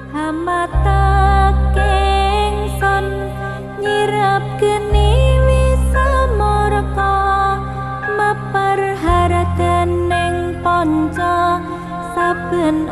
Hamata kengson nyirap geni wisa murka meperharakan ning panca saben.